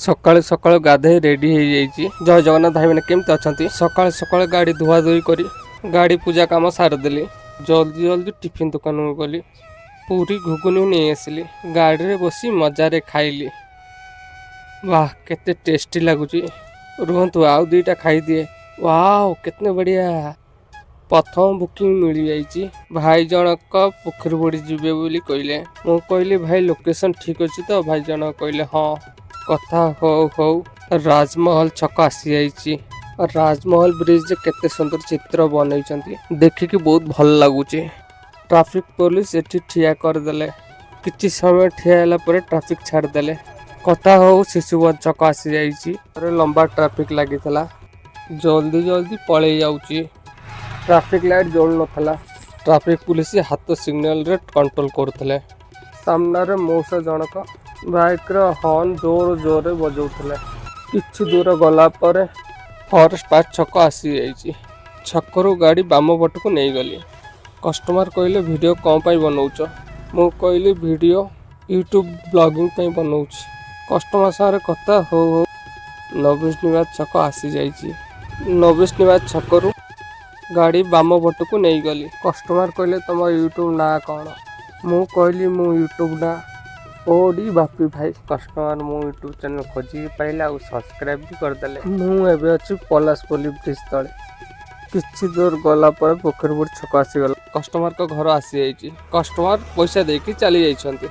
ସକାଳୁ ସକାଳୁ ଗାଧେଇ ରେଡ଼ି ହେଇଯାଇଛି। ଜୟ ଜଗନ୍ନାଥ ଭାଇମାନେ, କେମିତି ଅଛନ୍ତି? ସକାଳୁ ସକାଳୁ ଗାଡ଼ି ଧୁଆ ଧୁଇ କରି ଗାଡ଼ି ପୂଜା କାମ ସାରିଦେଲି। ଜଲ୍ଦି ଜଲ୍ଦି ଟିଫିନ୍ ଦୋକାନକୁ ଗଲି, ପୁରୀ ଘୁଗୁନି ନେଇ ଆସିଲି। ଗାଡ଼ିରେ ବସି ମଜାରେ ଖାଇଲି। ବାଃ, କେତେ ଟେଷ୍ଟି ଲାଗୁଛି! ରୁହନ୍ତୁ, ଆଉ 2ଟା ଖାଇଦିଏ। ୱାଓ, କେତେ ବଢ଼ିଆ! ପ୍ରଥମ ବୁକିଂ ମିଳିଯାଇଛି। ଭାଇ ଜଣକ ପୋଖରୀ ବୁଡ଼ି ଯିବେ ବୋଲି କହିଲେ। ମୁଁ କହିଲି, "ଭାଇ, ଲୋକେସନ୍ ଠିକ୍ ଅଛି ତ?" ଭାଇ ଜଣକ କହିଲେ, "ହଁ।" କଥା ହଉ ହଉ ରାଜମହଲ ଛକ ଆସିଯାଇଛି। ରାଜମହଲ ବ୍ରିଜରେ କେତେ ସୁନ୍ଦର ଚିତ୍ର ବନେଇଛନ୍ତି, ଦେଖିକି ବହୁତ ଭଲ ଲାଗୁଛି। ଟ୍ରାଫିକ ପୋଲିସ ଏଠି ଠିଆ କରିଦେଲେ। କିଛି ସମୟ ଠିଆ ହେଲା ପରେ ଟ୍ରାଫିକ ଛାଡ଼ିଦେଲେ। କଥା ହଉ ଶିଶୁଭବନ ଛକ ଆସିଯାଇଛି। ଲମ୍ବା ଟ୍ରାଫିକ ଲାଗିଥିଲା। ଜଲ୍ଦି ଜଲ୍ଦି ପଳେଇ ଯାଉଛି। ଟ୍ରାଫିକ ଲାଇଟ୍ ଜଳୁନଥିଲା। ଟ୍ରାଫିକ ପୋଲିସ ହାତ ସିଗ୍ନାଲରେ କଣ୍ଟ୍ରୋଲ କରୁଥିଲେ। ସାମ୍ନାରେ ମଉସା ଜଣକ ବାଇକର ହର୍ନ ଜୋର ଜୋରରେ ବଜାଉଥିଲେ। କିଛି ଦୂର ଗଲା ପରେ ଫରେଷ୍ଟ ପାର୍କ ଛକ ଆସିଯାଇଛି। ଛକରୁ ଗାଡ଼ି ବାମ ପଟକୁ ନେଇଗଲି। କଷ୍ଟମର କହିଲେ, "ଭିଡ଼ିଓ କ'ଣ ପାଇଁ ବନଉଛ?" ମୁଁ କହିଲି, "ଭିଡ଼ିଓ ୟୁଟ୍ୟୁବ୍ ବ୍ଲଗିଂ ପାଇଁ ବନଉଛି।" କଷ୍ଟମର ସାଙ୍ଗରେ କଥା ହଉ ହଉ ନବୀନ ନିବାସ ଛକ ଆସିଯାଇଛି। ନବୀନ ନିବାସ ଛକରୁ ଗାଡ଼ି ବାମ ପଟକୁ ନେଇଗଲି। କଷ୍ଟମର କହିଲେ, "ତମ ୟୁଟ୍ୟୁବ୍ ନାଁ କ'ଣ?" ମୁଁ କହିଲି, "ମୁଁ ୟୁଟ୍ୟୁବ୍ ନାଁ ଓଡ଼ି ବାପି ଭାଇ।" କଷ୍ଟମର ମୋ ୟୁଟ୍ୟୁବ୍ ଚ୍ୟାନେଲ୍ ଖୋଜିକି ପାଇଲେ ଆଉ ସବସ୍କ୍ରାଇବ୍ ବି କରିଦେଲେ। ମୁଁ ଏବେ ଅଛି ପଲାସପଲ୍ଲୀ ବ୍ରିଜ୍ ତଳେ। କିଛି ଦୂର ଗଲା ପରେ ପୋଖରୀପୁଟ ଛକ ଆସିଗଲା। କଷ୍ଟମରଙ୍କ ଘର ଆସିଯାଇଛି। କଷ୍ଟମର ପଇସା ଦେଇକି ଚାଲି ଯାଇଛନ୍ତି।